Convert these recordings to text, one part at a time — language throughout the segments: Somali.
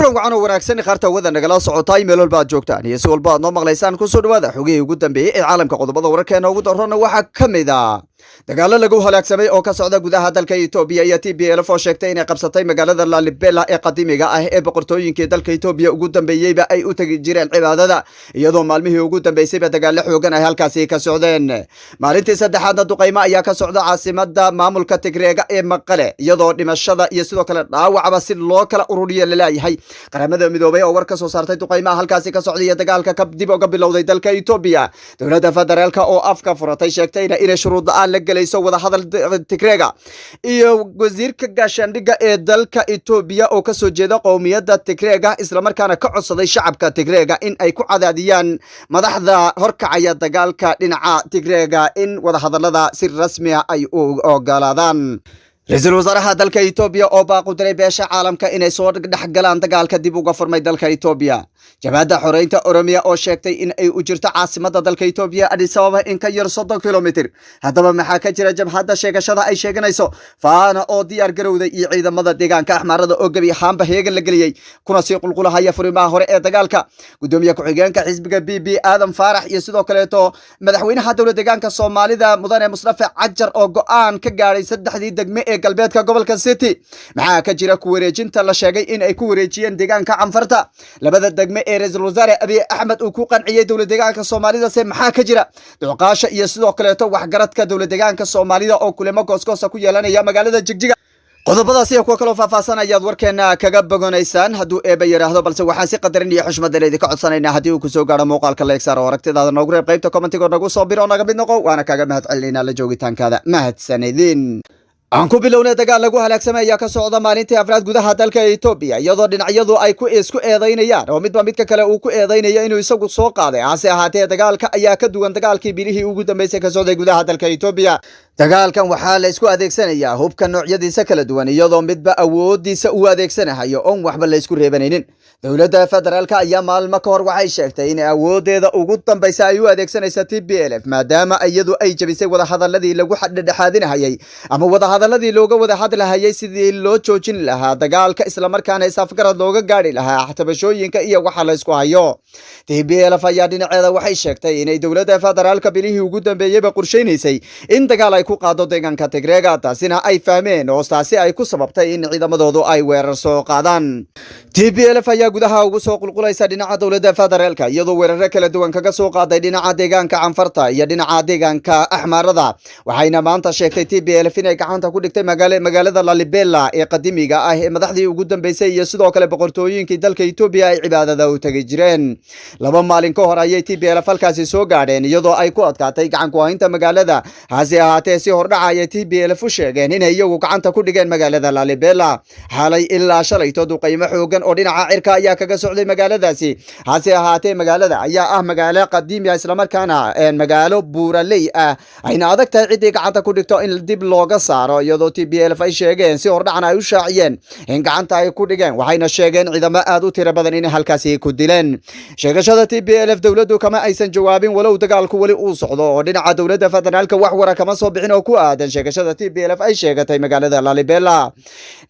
Kulan wacan oo wanaagsan, khaarta wada nagala socotaay meel walba aad joogtaan iyo si walba aad noo maqlaysaan. Kusoo dhawaada xogihii ugu dambeeyey ee caalamka. Qodobada wararkeena ugu darrona waxaa ka mid ah dagaalo lagu halaagsamay oo ka socda gudaha dalka Etoobiya iyo TPLF oo sheegtay inay qabsatay magaalada Lalibela ee qadiimiga ah ee boqortooyinkii dalka Etoobiya ugu dambeeyeyba ay u tegi jireen cibaadada, iyadoo maalmihii ugu dambeysayba dagaalo xoogan ay halkaasi ka socdeen. Maalintii saddexaadna duqaymo ayaa ka socda caasimada maamulka Tigreega ee Maqale, iyadoo dhimashada iyo sidoo kale dhaawacba si loo kala ururiyo laleeyahay. Qaramada Midoobay oo war ka soo saartay duqaymaha halkaasi ka socday iyo dagaalka ka dib uga bilowday dalka Etoobiya. Dowladda federaalka oo afka furatay, sheegtayna inay shuruud la-aan la gelayso wadahadal Tigreega, iyo wasiirka gaashaandhigga ee dalka Etoobiya oo kasoo jeeda qowmiyadda Tigreega, islamarkaana ka codsaday shacabka Tigreega in ay ku cadaadiyaan madaxda horkacaya dagaalka dhinaca Tigreega in wadahadalada si rasmi ah ay u ogolaadaan. Ra-iisul wasaaraha dalka Etoobiya oo baaqu diray beesha caalamka inay soo dhex galaan dagaalka dib uga furmay dalka Etoobiya. Jabhadda Xoreynta Oromiya oo sheegtay in ay u jirto caasimada dalka Etoobiya, Addis Ababa, in ka yar 30 kilomitr. Haddaba maxaa ka jira jabhadda sheegashada ay sheeganayso? Faana oo diyaar garowday iyo ciidamada deegaanka Axmaarada oo gebi ahaanba heegan la geliyey, kuna sii qulqulahaya furimaha hore ee dagaalka. Gudoomiye ku-xigeenka xisbiga PP, Aadan Faarax, iyo sidoo kaleeto madaxweynaha dowlad deegaanka Soomaalida, mudane Mustafa Cajar, oo go-aan ka gaadhay saddexdii degme ee galbeedka gobolka City. Maxaa ka jira ku wareejinta la sheegay in ay ku wareejiyeen deegaanka Canfarta labada degme ee ra-iisul wasaare Abiy Axmed uu ku qanciyey dowlad deegaanka Soomaalida? Se maxaa ka jira duqaasha iyo sidoo kaleeto waxgaradka dowlad deegaanka Soomaalida oo kulamo goosgoosa ku yeelanaya magaalada Jigjiga? Qodobadaas iyo kuwo kaloo faahfaahsan ayaad warkeena kaga bogonaysaan hadduu Eeba yidhaahdo, balse waxaan si qadarin iyo xushmad leh idinka codsanaynaa, haddii uu kusoo gaaro muuqaalka, like saar oo aragtidaada noogu reeb qaybta commentigo, nagu soo biro, naga mid noqo, waana kaaga mahad celinaynaa la joogitaankaada. Mahadsanidin. Aan ku bilownay, dagaal lagu halaagsamay ayaa ka socda maalintii afraad gudaha dalka Etoobiya, iyadoo dhinacyadu ay ku isku eedaynayaan oo midba midka kale uu ku eedaynayo inuu isagu soo qaaday. Hase ahaatee, dagaalka ayaa ka duwan dagaalkii bilihii ugu dambeysay ka socday gudaha dalka Etoobiya. Dagaalkan waxaa la isku adeegsanayaa hubka noocyadiisa kala duwan, iyadoo midba awoodiisa uu adeegsanahayo oon waxba la isku reebanaynin. Dowladda federaalka ayaa maalmo ka hor waxay sheegtay in awoodeeda ugu dambaysa ay u adeegsanaysa TPLF, maadaama iyadu ay jebisay wadahadaladii lagu dhexdhexaadinahayay ama wadahadaladii looga wada hadlahayay sidii loo joojin lahaa dagaalka, islamarkaana isafgarad looga gaadhi lahaa tabashooyinka iyo waxa la isku hayo. TPLF ayaa dhinaceeda waxay sheegtay inay dowladda federaalka bilihii ugu dambeeyeyba qorshaynaysay in dagaal ay ku qaado deegaanka Tigreega, taasina ay fahmeen oo taasi ay ku sababtay in ciidamadoodu ay weerar soo qaadaan. TPLF ayaa gudaha ugu soo qulqulaysa dhinaca dowladda federaalka, iyadoo weeraro kala duwan kaga soo qaaday dhinaca deegaanka Canfarta iyo dhinaca deegaanka Axmaarada. Waxayna maanta sheegtay TPLF inay gacanta ku dhigtay magaalada Lalibela ee qadiimiga ah ee madaxdii ugu dambeysay iyo sidoo kale boqortooyinkii dalka Etoobiya ay cibaadada u tegi jireen. 2 maalin ka hor ayay TPLF halkaasi soo gaadheen, iyadoo ay ku adkaatay gacan ku haynta magaalada. Hase ahaatee, si hordhaca ayay TPLF u sheegeen inay iyagu gacanta ku dhigeen magaalada Lalibela. Xalay ilaa shalayto duqaymo xoogan oo dhinaca cirka ayaa kaga socday magaaladaasi. Hase ahaatee, magaalada ayaa ah magaalo qadiimi ah, islamarkaana magaalo buuraley ah, ayna adag tahay ciddii gacanta ku dhigto in dib looga saaro, iyadoo TPLF ay sheegeen, si hordhacan ay u shaaciyeen, in gacanta ay ku dhigeen. Waxayna sheegeen ciidamo aad u tiro badan inay halkaasi ku dileen. Sheegashada TPLF dowladdu kama aysan jawaabin, walow dagaalku weli uu socdo oo dhinaca dowladda federaalka wax wara kama soo bixin oo ku aadan sheegashada TPLF ay sheegatay magaalada Lalibela.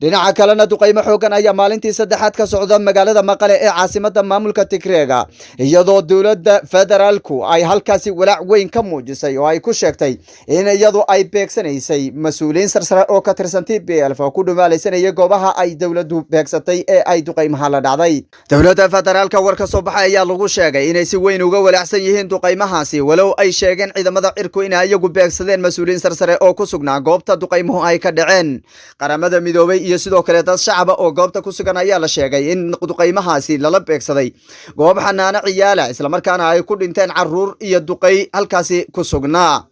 Dhinaca kalena, duqaymo xoogan ayaa maalintii saddexaad ka socda magaalada Maqale ee caasimada maamulka Tigreega, iyadoo dowladda federaalku ay halkaasi walaac weyn ka muujisay oo ay ku sheegtay in iyadu ay beegsanaysay mas-uuliyiin sarsare oo ka tirsan TPLF oo ku dhumaalaysanaya goobaha ay dowladdu beegsatay ee ay duqaymaha la dhacday. Dowladda federaalka war ka soo baxay ayaa lagu sheegay inay si weyn uga walaacsan yihiin duqaymahaasi, walow ay sheegeen ciidamada cirku inay iyagu beegsadeen mas-uuliyiin sarsare oo ku sugnaa goobta duqaymuhu ay ka dhaceen. Qaramada Midoobay iyo sidoo kale dad shacaba oo goobta ku sugan ayaa la sheegay in duqaymahaasi lala beegsaday goob xanaano ciyaala, islamarkaana ay ku dhinteen caruur iyo duqay halkaasi ku sugnaa.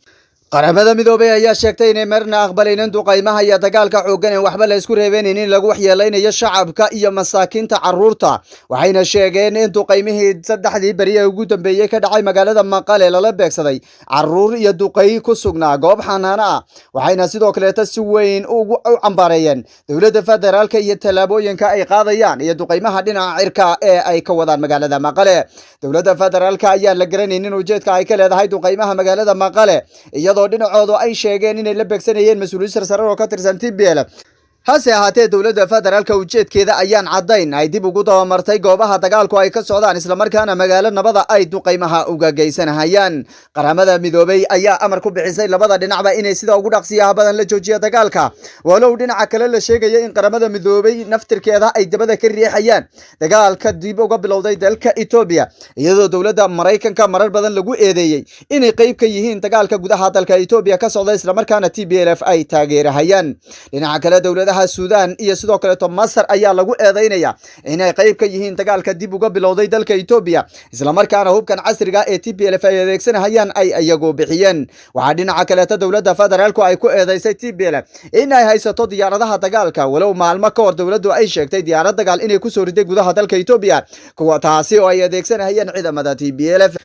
Qaramada Midoobay ayaa sheegtay inay marna aqbalaynin duqaymaha iyo dagaalka xooggan een waxba la isku reebeynin in lagu waxyeelaynayo shacabka iyo masaakiinta caruurta. Waxayna sheegeen in duqaymihii saddexdii beri ee ugu dambeeyey ka dhacay magaalada Maqale lala beegsaday caruur iyo duqay ku sugnaa goob xanaano ah. Waxayna sidoo kaleeta si weyn ugu u cambaareeyeen dowladda federaalka iyo tallaabooyinka ay qaadayaan iyo duqaymaha dhinaca cirka ee ay ka wadaan magaalada Maqale. Dowladda federaalka ayaan la garanaynin ujeedka ay ka leedahay duqaymaha magaalada Maqale, iyadoo dhinacoodu ay sheegeen inay la beegsanayeen mas-uuliyiin sarsare oo ka tirsan TPL. Hase ahaatee, dowladda federaalka ujeedkeeda ayaan caddayn ay dib ugu dabamartay goobaha dagaalku ay ka socdaan, islamarkaana magaalo nabada ay duqaymaha uga geysanahayaan. Qaramada Midoobay ayaa amar ku bixisay labada dhinacba inay sida ugu dhaqsiyaha badan la joojiya dagaalka, walow dhinaca kale la sheegaya in Qaramada Midoobay naftirkeeda ay dabada ka riixayaan dagaalka dib uga bilowday dalka Etoobiya, iyadoo dowladda Maraykanka marar badan lagu eedeeyey inay qeyb ka yihiin dagaalka gudaha dalka Etoobiya ka socda, islamarkaana TPLF ay taageerahayaan. Dhinaca kale, dowladaha Suudaan iyo sidoo kaleeto Masar ayaa lagu eedeynaya inay qeyb ka yihiin dagaalka dib uga bilowday dalka Etoobiya, islamarkaana hubkan casriga ee TPLF ay adeegsanahayaan ay iyagu bixiyeen. Waxaa dhinaca kaleeto dowladda federaalku ay ku eedeysay TPLF in ay haysato diyaaradaha dagaalka, walow maalmo ka hor dowladdu ay sheegtay diyaarad dagaal inay kusoo riday gudaha dalka Etoobiya, kuwa taasi oo ay adeegsanahayeen ciidamada TPLF.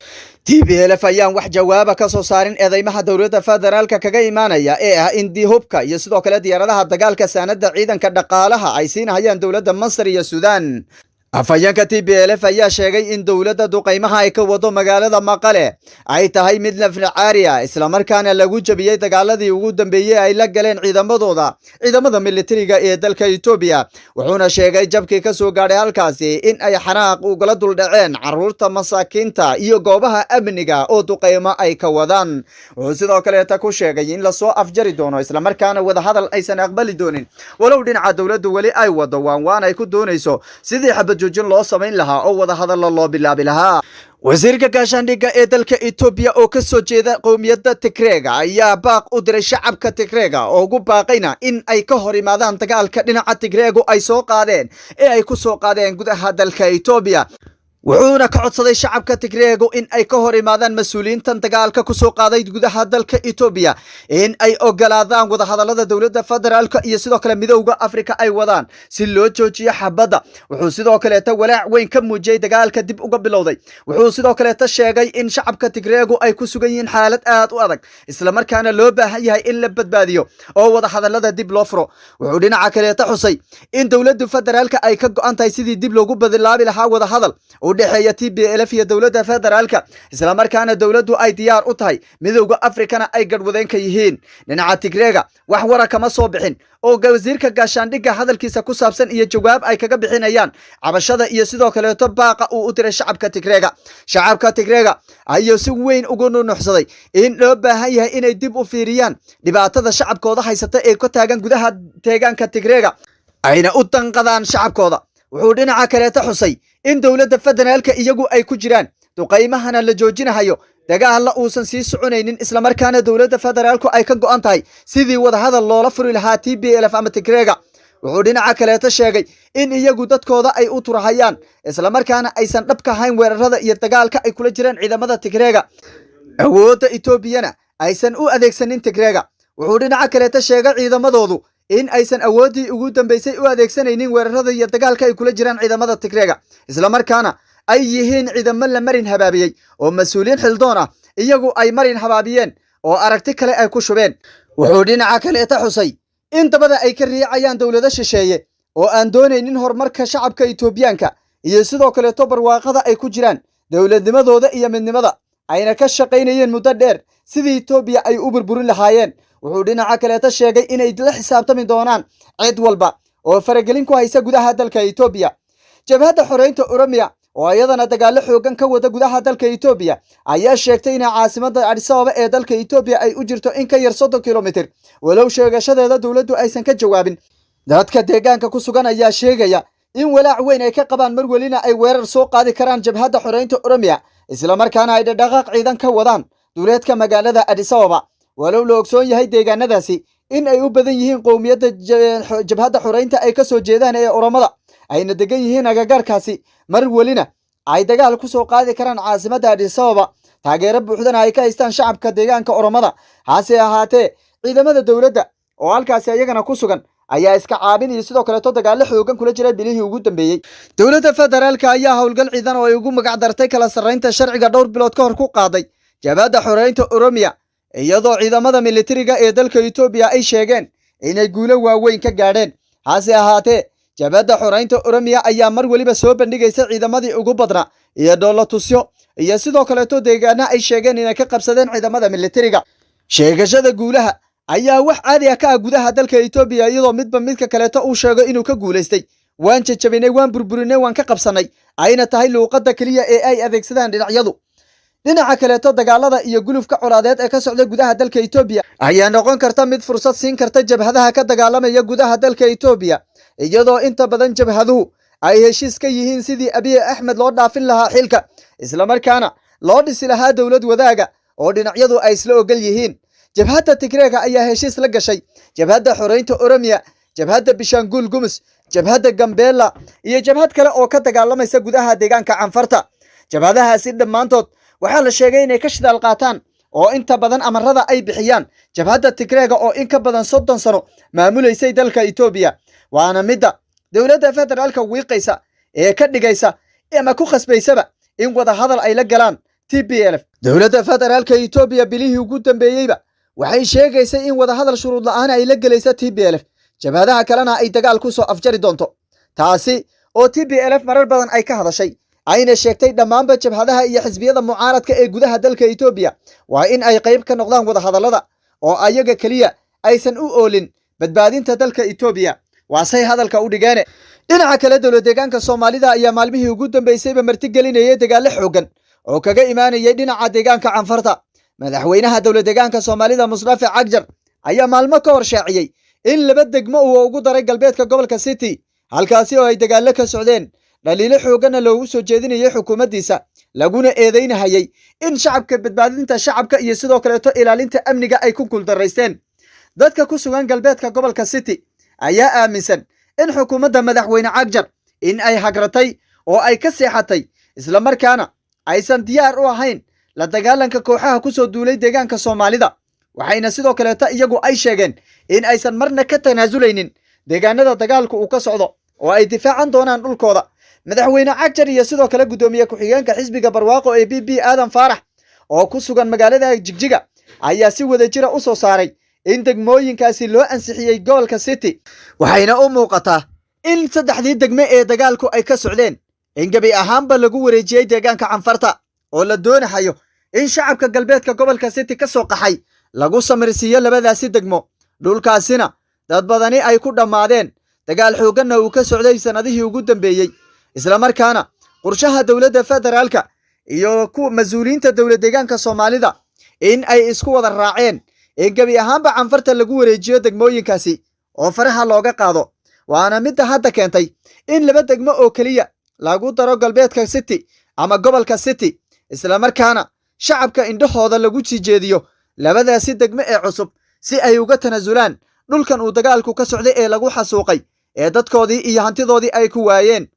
TPLF ayaan wax jawaaba ka soo saarin eedeymaha dowladda federaalka kaga imaanaya ee ah in di hubka iyo sidoo kale diyaaradaha dagaalka, saanada ciidanka, dhaqaalaha ay siinahayaan dowladda Masar iyo Suudaan. Afhayeenka TPLF ayaa sheegay in dowladda duqaymaha ay ka wado magaalada Maqale ay tahay mid naflacaari ah, islamarkaana lagu jebiyey dagaaladii ugu dambeeyey ay la galeen ciidamadooda, ciidamada militariga ee dalka Etoobiya. Wuxuuna sheegay jabkii ka soo gaadhay halkaasi in ay xanaaq ugala duldhaceen caruurta masaakiinta iyo goobaha amniga oo duqaymo ay ka wadaan. Wuxuu sidoo kaleeta ku sheegay in lasoo afjari doono, islamarkaana wadahadal aysan aqbali doonin, walow dhinaca dowladdu weli ay wado waan waan ay ku doonayso sidii xabad joojin loo samayn lahaa oo wadahadallo loo bilaabi lahaa. Wasiirka gaashaandhigga ee dalka Etoobiya oo ka soo jeeda qowmiyadda Tigreega ayaa baaq u diray shacabka Tigreega oo ugu baaqayna in ay ka hor imaadaan dagaalka dhinaca Tigreegu ay soo qaadeen ee ay ku soo qaadeen gudaha dalka Etoobiya. Wuxuuna ka codsaday shacabka Tigreegu in ay ka hor imaadaan mas-uuliyiintan dagaalka kusoo qaaday gudaha dalka Etoobiya, in ay ogolaadaan wadahadalada dowladda federaalka iyo sidoo kale Midowda Afrika ay wadaan si loo joojiyo xabadda. Wuxuu sidoo kaleeta walaac weyn ka muujiyey dagaalka dib uga bilowday. Wuxuu sidoo kaleeta sheegay in shacabka Tigreegu ay ku sugan yihiin xaalad aad u adag, islamarkaana loo baahan yahay in la badbaadiyo oo wadahadalada dib loo furo. Wuxuu dhinaca kaleeta xusay in dowladda federaalka ay ka go'an tahay sidii dib loogu bilaabi lahaa wadahadal u dhexeeya TPLF iyo dowladda federaalka, islamarkaana dowladdu ay diyaar u tahay, Midowda Afrikana ay gadhwadeen ka yihiin. Dhinaca Tigreega wax wara kama soo bixin oo wasiirka gaashaandhigga hadalkiisa ku saabsan iyo jawaab ay kaga bixinayaan cabashada iyo sidoo kaleeto baaqa uu u diray shacabka Tigreega. Shacabka Tigreega ayuu si weyn ugu nunuxsaday in loo baahan yahay inay dib u fiiriyaan dhibaatada shacabkooda haysata ee ka taagan gudaha deegaanka Tigreega, ayna u danqadaan shacabkooda. Wuxuu dhinaca kaleeta xusay in dowladda federaalka iyagu ay ku jiraan duqaymahana la joojinahayo, dagaalla uusan sii soconaynin, islamarkaana dowladda federaalku ay ka go'an tahay sidii wadahadal loola furi lahaa TPLF ama Tigreega. Wuxuu dhinaca kaleeta sheegay in iyagu dadkooda ay u turahayaan, islamarkaana aysan dhab ka hayn weerarada iyo dagaalka ay kula jiraan ciidamada Tigreega, awoodda Etoobiyana aysan u adeegsanin Tigreega. Wuxuu dhinaca kaleeta sheegay ciidamadoodu in aysan awooddii ugu dambeysay u adeegsanaynin weerarada iyo dagaalka ay kula jiraan ciidamada Tigreega, islamarkaana ay yihiin ciidamo la marin habaabiyey oo mas-uuliyiin xildoon ah iyagu ay marin habaabiyeen oo aragti kale ay ku shubeen. Wuxuu dhinaca kaleeta xusay in dabada ay ka riicayaan dowlado shisheeye oo aan doonaynin horumarka shacabka Etoobiyaanka iyo sidoo kaleeto barwaaqada ay ku jiraan, dowladnimadooda iyo midnimada, ayna ka shaqaynayeen muddo dheer sidii Etoobiya ay u burburin lahaayeen. Wuxuu dhinaca kaleeta sheegay inay la xisaabtami doonaan cid walba oo faragelin ku haysa gudaha dalka Etoobiya. Jabhadda Xoreynta Oromiya oo iyadana dagaallo xoogan ka wada gudaha dalka Etoobiya ayaa sheegtay inay caasimadda Addis Ababa ee dalka Etoobiya ay u jirto in ka yar 30 kilomitir, walow sheegashadeeda dowladdu aysan ka jawaabin. Dadka deegaanka ku sugan ayaa sheegaya in walaac weyn ay ka qabaan, mar welina ay weerar soo qaadi karaan Jabhadda Xoreynta Oromiya, islamarkaana ay dhaqdhaqaaq ciidan ka wadaan duleedka magaalada Addis Ababa, walow la ogsoon yahay deegaanadaasi in ay u badan yihiin qowmiyadda Jabhadda Xoreynta ay ka soo jeedaan ee Oromada, ayna degan yihiin agagaarkaasi, mar welina ay dagaal ku soo qaadi karaan caasimadda Addis Ababa, taageero buuxdana ay ka haystaan shacabka deegaanka Oromada. Hase ahaatee, ciidamada dowladda oo halkaasi ayagana ku sugan ayaa iska caabin iyo sidoo kaleeto dagaallo xoogan kula jira bilihii ugu dambeeyey. Dowladda federaalka ayaa howlgal ciidan oo ay ugu magac dartay kala sarraynta sharciga dhowr bilood ka hor ku qaaday Jabhadda Xoreynta Oromiya, iyadoo ciidamada militariga ee dalka Etoobiya ay sheegeen inay guulo waaweyn ka gaadheen. Hase ahaatee, Jabhadda Xoreynta Oromiya ayaa mar weliba soo bandhigaysa ciidamadii ugu badnaa iyo dhoolotusyo iyo sidoo kaleeto deegaana ay sheegeen inay ka qabsadeen ciidamada militariga. Sheegashada guulaha Ayaa wax caadi ah ka ah gudaha dalka Etoobiya, iyadoo midba midka kaleeto uu sheego inuu ka guulaystay. Waan jajabinay, waan burburinay, waan ka qabsanay, ayna tahay luuqadda keliya ee ay adeegsadaan dhinacyadu. Dhinaca kaleeto, dagaalada iyo gulufka colaadeed ee ka socda gudaha dalka Etoobiya ayaa noqon karta mid fursad siin karta jabhadaha ka dagaalamaya gudaha dalka Etoobiya, iyadoo inta badan jabhaduhu ay heshiis ka yihiin sidii Abiy Axmed loo dhaafin lahaa xilka, islamarkaana loo dhisi lahaa dowlad wadaaga oo dhinacyadu ay isla ogol yihiin. Jabhadda Tigreega ayaa heshiis la gashay Jabhadda Xoreynta Oromiya, Jabhadda Bishaanguul Gumus, Jabhadda Gambela iyo jabhad kale oo ka dagaalamaysa gudaha deegaanka Canfarta. Jabhadahaasi dhammaantood waxaa la sheegay inay ka shidaal qaataan oo inta badan amarada ay bixiyaan jabhadda Tigreega oo in ka badan 30 sano maamulaysay dalka Etoobiya, waana midda dowladda federaalka wiiqaysa ee ka dhigaysa ama ku khasbaysaba in wada hadal ay la galaan TPLF. Dowladda federaalka Etoobiya bilihii ugu dambeeyeyba waxay sheegaysay in wadahadal shuruud la'aan ay la gelaysa TPLF, jabhadaha kalena ay dagaal ku soo afjari doonto, taasi oo TPLF marar badan ay ka hadashay, ayna sheegtay dhammaanba jabhadaha iyo xisbiyada mucaaradka ee gudaha dalka Etoobiya waa in ay qayb ka noqdaan wadahadallada oo ayaga keliya aysan u oolin badbaadinta dalka Etoobiya, waasay hadalka u dhigeene. Dhinaca kale, dowlad deegaanka Soomaalida ayaa maalmihii ugu dambeysayba martigelinayay dagaallo xooggan oo kaga imaanayay dhinaca deegaanka Canfarta. Madaxweynaha dowlad deegaanka Soomaalida, Mustafe Cagjar, ayaa maalmo ka hor shaaciyey in laba degmo uu ugu daray galbeedka gobolka City, halkaasi oo ay dagaallo ka socdeen, dhaliilo xoogganna loogu soo jeedinayay xukuumaddiisa, laguna eedaynahayay in shacabka badbaadinta shacabka iyo sidoo kaleeto ilaalinta amniga ay ku guuldaraysteen. Dadka ku sugan galbeedka gobolka City ayaa aaminsan in xukuumadda madaxweyne Cagjar in ay hagratay oo ay ka seexatay, islamarkaana aysan diyaar u ahayn la dagaalanka kooxaha ku soo duulay deegaanka Soomaalida. Waxayna sidoo kaleeta iyagu ay sheegeen in aysan marna ka tanaasulaynin deegaanada dagaalku uu ka socdo oo ay difaacan doonaan dhulkooda. Madaxweyne Cagjar iyo sidoo kale guddoomiye ku-xigeenka xisbiga Barwaaqo ee PP, Aadan Faarax, oo ku sugan magaalada Jigjiga, ayaa si wada jira u soo saaray in degmooyinkaasi loo ansixiyey gobolka City. Waxayna u muuqataa in saddexdii degme ee dagaalku ay ka socdeen in gebi ahaanba lagu wareejiyey deegaanka Canfarta, oo la doonahayo in shacabka galbeedka gobolka City ka soo qaxay lagu samirsiiyo labadaasi degmo, dhulkaasina dad badani ay ku dhammaadeen, dagaal xoogganna uu ka socday sannadihii ugu dambeeyey, islamarkaana qorshaha dowladda federaalka iyo ku mas-uuliyiinta dowlad deegaanka Soomaalida in ay isku wada raaceen in gebi ahaanba Canfarta lagu wareejiyo degmooyinkaasi oo faraha looga qaado. Waana midda hadda keentay in laba degmo oo keliya lagu daro galbeedka City ama gobolka City, islamarkaana shacabka indhahooda lagu sii jeediyo labadaasi degmo ee cusub si ay uga tanaasulaan dhulkan uu dagaalku ka socday ee lagu xasuuqay ee dadkoodii iyo hantidoodii ay ku waayeen.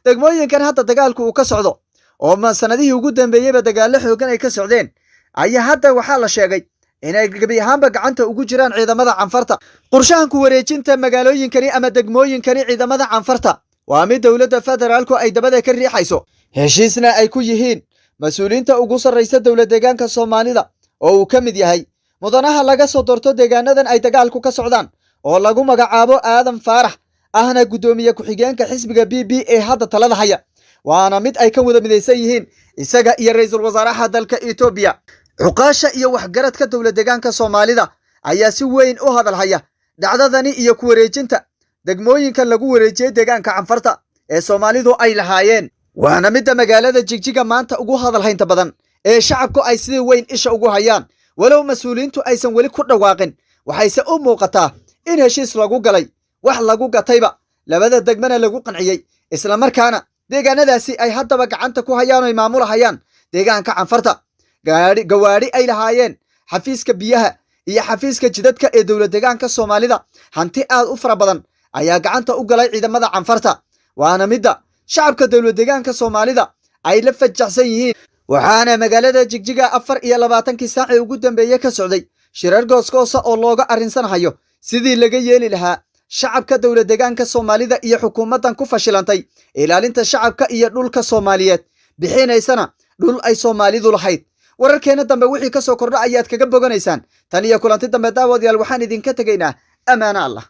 Degmooyinkan hadda dagaalku uu ka socdo oo sanadihii ugu dambeeyeyba dagaallo xooggan ay ka socdeen ayaa hadda waxaa la sheegay inay gebi ahaanba gacanta ugu jiraan ciidamada Canfarta. Qorshahan ku wareejinta magaalooyinkani ama degmooyinkani ciidamada Canfarta waa mid dowladda federaalku ay dabada ka riixayso, heshiisna ay ku yihiin mas-uuliyiinta ugu sarraysa dowlad deegaanka Soomaalida, oo uu ka mid yahay mudanaha laga soo doorto deegaanadan ay dagaalku ka socdaan oo lagu magacaabo Aadan Faarax, ahna guddoomiye ku-xigeenka xisbiga PP ee hadda talada haya. Waana mid ay ka wada midaysan yihiin isaga iyo ra'iisul wasaaraha dalka Etoobiya. Cuqaasha iyo waxgaradka dowlad deegaanka Soomaalida ayaa si weyn u hadal haya dhacdadani iyo ku wareejinta degmooyinka lagu wareejiyey deegaanka Canfarta ee Soomaalidu ay lahaayeen. Waana midda magaalada Jigjiga maanta ugu hadal haynta badan ee shacabku ay sidii weyn isha ugu hayaan, walow mas-uuliyiintu aysan weli ku dhawaaqin. Waxayse u muuqataa in heshiis lagu galay, wax lagu gatayba, labada degmana lagu qanciyey, islamarkaana deegaanadaasi ay haddaba gacanta ku hayaan oo ay maamulahayaan deegaanka Canfarta. Gaadhi gawaadhi ay lahaayeen xafiiska biyaha iyo xafiiska jidadka ee dowlad deegaanka Soomaalida, hanti aad u fara badan ayaa gacanta u galay ciidamada Canfarta, waana midda shacabka dowlad deegaanka Soomaalida ay la fajaxsan yihiin. Waxaana magaalada Jigjiga 24kii saacii ugu dambeeye ka socday shirar goosgoosa oo looga arrinsanhayo sidii laga yeeli lahaa shacabka dowlad deegaanka Soomaalida iyo xukuumaddan ku fashilantay ilaalinta shacabka iyo dhulka Soomaaliyeed, bixinaysana dhul ay Soomaalidu lahayd. Wararkeena dambe wixii ka soo kordha ayaad kaga boganaysaan. Tan iyo kulanti dambe, daawadayaal, waxaan idinka tegaynaa ammaano Allah.